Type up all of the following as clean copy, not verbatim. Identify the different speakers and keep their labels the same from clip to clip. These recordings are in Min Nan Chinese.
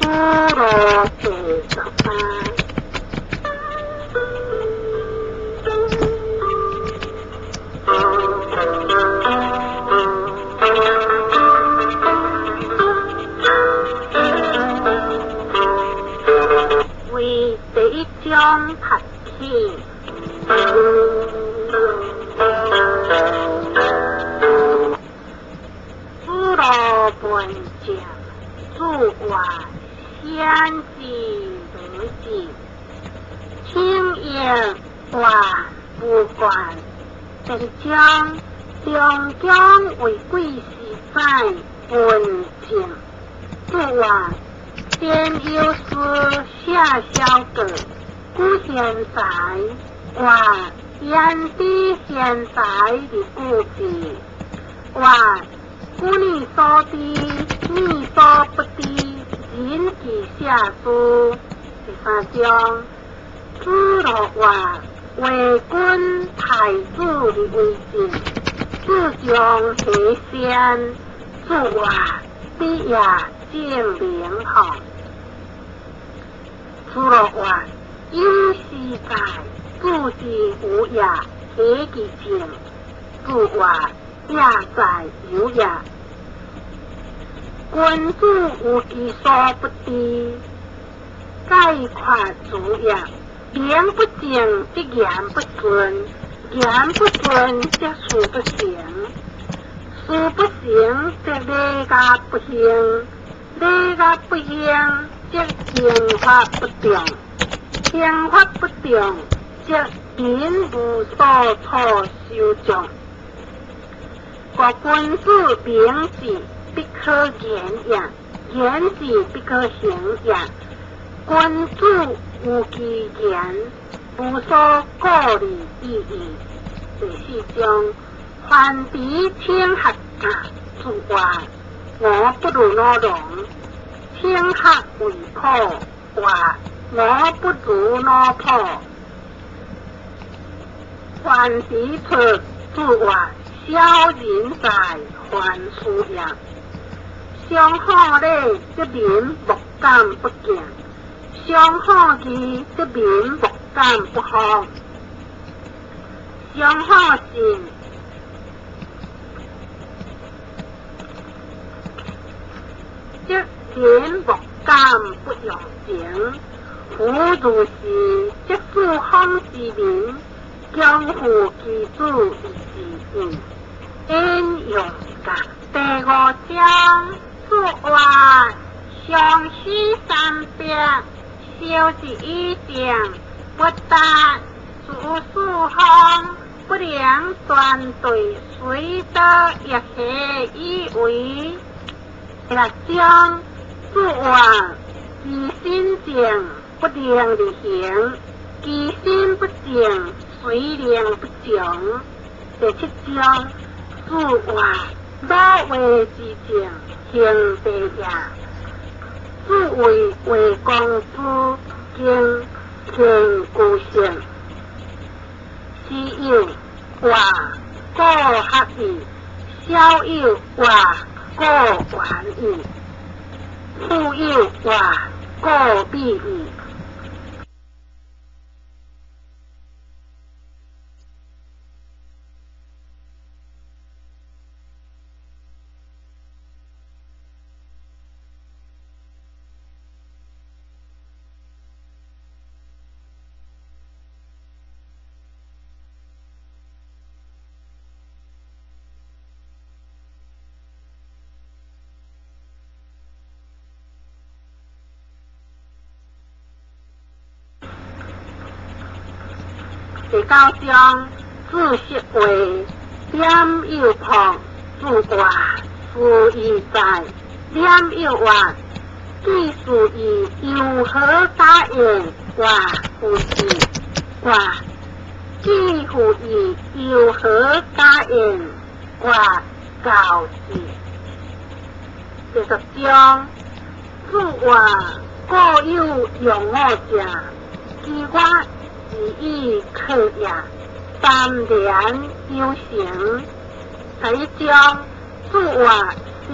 Speaker 1: 子路第13。為第一章讀起。子路問政，子曰：先之如之，請益曰無冠。第二章，中將為貴時宰問政，子曰：前有司舍小國，古賢才，曰：焉知賢才而故之？曰：古你所知，你所不知，人其舍之。第三章，子路曰：為君太子而為政，子張何先？子曰：彼也正明乎？子路曰：有斯在，子之有也，何其政？子曰：也在有也。君子有其所不知，概括主也。名不正則言不順，言不順則事不成，事不成則禮樂不興，禮樂不興則刑法不重，刑法不重則民無所處收眾。故君子明志不可言也，言志不可行也。君子有其言，無所顧慮意矣。第四章，樊遲請學駕，子曰：吾不如魯龍。請學為朴，曰：吾不如魯朴。樊遲出，子曰：小人哉，凡事也。上好禮，則民莫敢不敬；上好義，則民莫敢不服；上好信，則民莫敢不用情。夫如是，則四方之民，將負其子而治矣。引用甲第五章，子曰：上師三百，修之以政，不達諸四方，不能斷對，隨得一何以為？第六章，子曰：其心正，不能而行；其心不正，雖能不從。第七章，子曰：魯衛之政，興地也。子謂衛公子，敬天居聖。師友曰：故學矣。小友曰：故遠矣。富友曰：故美矣。第九章，子息話，點有朴，子曰：斯矣哉！點有曰：既是矣，猶何加焉？曰：夫子。曰：既復矣，猶何加焉？曰：教之。第十章，子曰：故有用我者，其我是以克也。三年有成。第一章，子曰：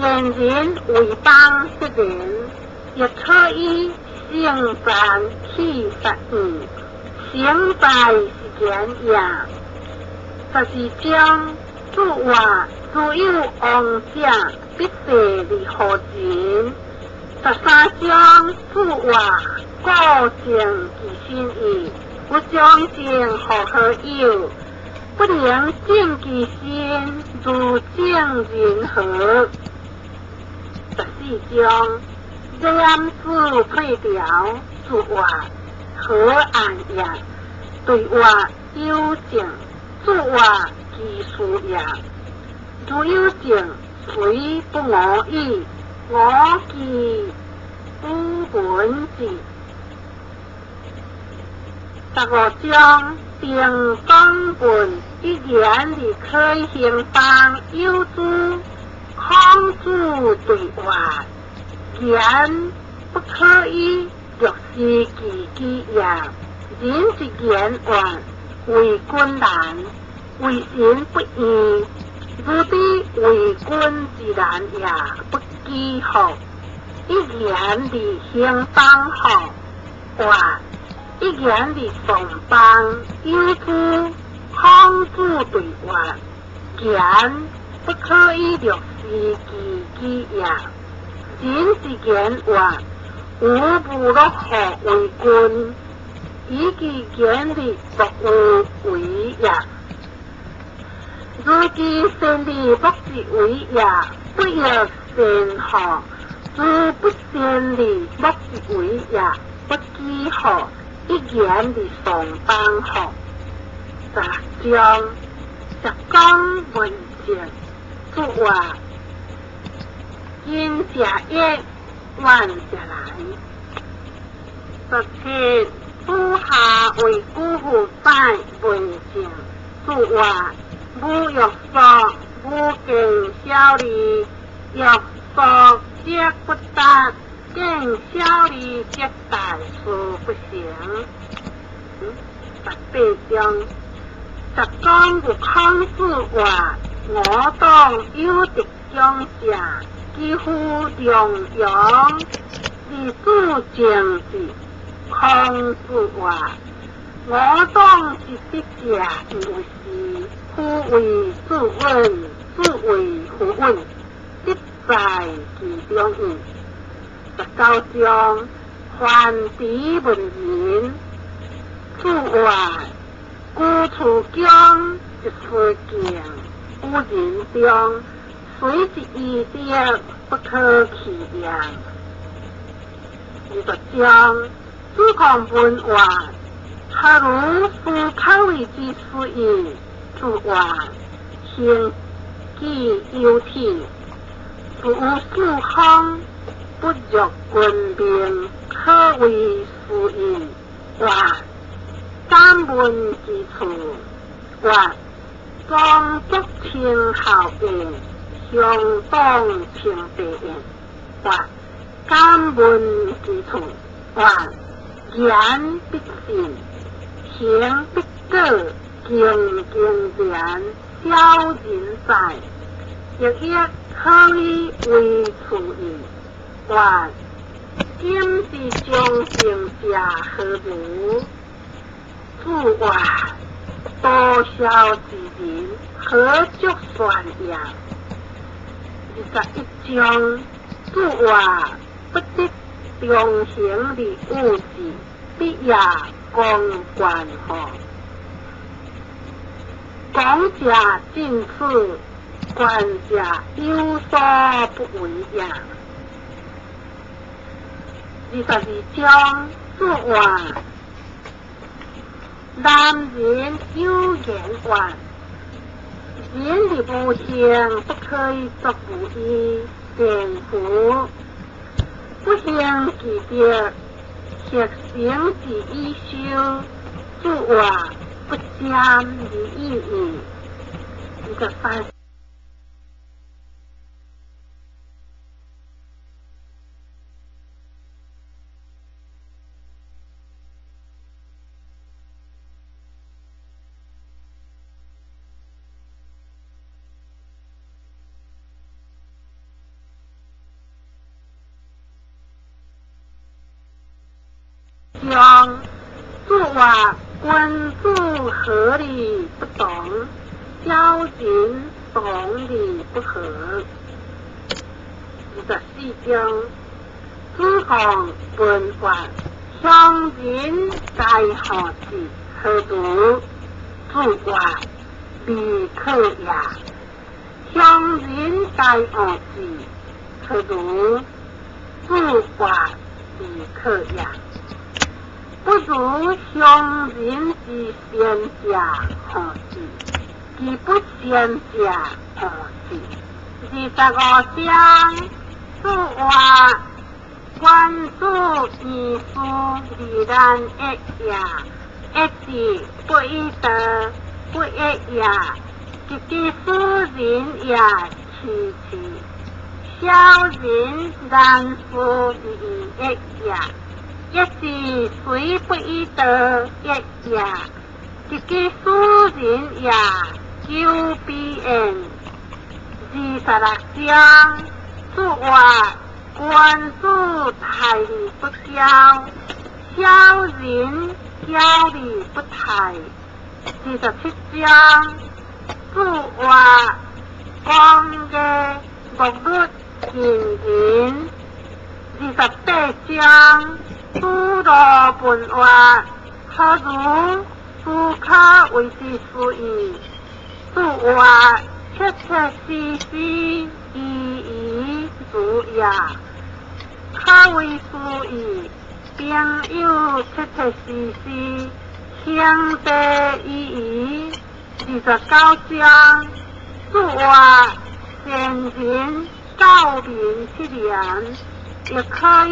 Speaker 1: 善人為邦則仁，亦可以成辦去殺院，成敗是言也。十二章注話：如有王者，必誓而何人？十三章注話：故正其身意，不將正何何有？不能正其身，如正人何？十四章染子退掉，注話何按也？對話有正，注話其事也。如有正，雖不我與，我其無本子。十五章定講文一言而可以興邦有諸孔子對話，言不可以略思其己也。人之言話，為君難，為神不義。如彼為君之難也，不幾乎？一言而興邦乎？話一言而喪邦，有諸孔子對話，言不可以略思其己也。人之言話，無不樂乎為君，以其言而不有為也。如其善而不自為也，不亦善乎？如不善而不自為也，不幾乎？一言而喪邦乎？十章十講文正，注話近者悦，遠者來。十七，主下為古父拜文正，注話無欲索，無見小利，欲索則不達，見小利則大事不成。十八章，十講有孔子話：我黨有德講者，幾乎中庸，而主政治。孔子話：我黨之德者，有是夫為子穩，子為夫穩，德在其中矣。十九章，范池問仁，注話：居處恭，一處敬，有仁中，隨之以德，不可棄也。二十章，子貢問話，何如斯可為之事矣？注話：行己有體，不有四方，不辱君命，可謂斯矣。話感聞之處，話宗族稱孝言，鄉黨稱白言。話感聞之處，話言必信，行必果，敬敬廉，小人哉，亦亦可以為處矣。話今之將成者何如？注話多孝之人，何足算也？21章，注話不得中行而有志，必也公關乎？講者盡此，觀者有所不為也。22章，注話男人有言話，人的無行不可以作無義，善乎？不行其德，學成之以修，注話不沾而已矣。23。章，注話君子和而不同，小人同而不和。24章，子貢問曰：鄉人皆好志，何如？子曰：未可也。鄉人皆惡志，何如？子曰：未可也。不如鄉人之賢者好志，其不賢者惡之。25章，子曰：君子以事而難易也，易之不以道，不易也。及其使人也其志，小人難事而易也，易之雖不以道易也，及其使人也久必焉。26章，子曰：君子泰而不驕，小人驕而不泰。27章，子曰：講義莫若近仁。28章，子路問曰：何如？斯可謂之師矣。子曰：切切實實，依依如也，可謂師矣。朋友切切實實，兄弟依依。29章，子曰：善人教民7年，亦可以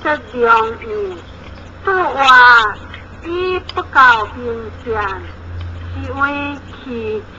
Speaker 1: 則良矣。子曰：以不教民善，是謂奇志。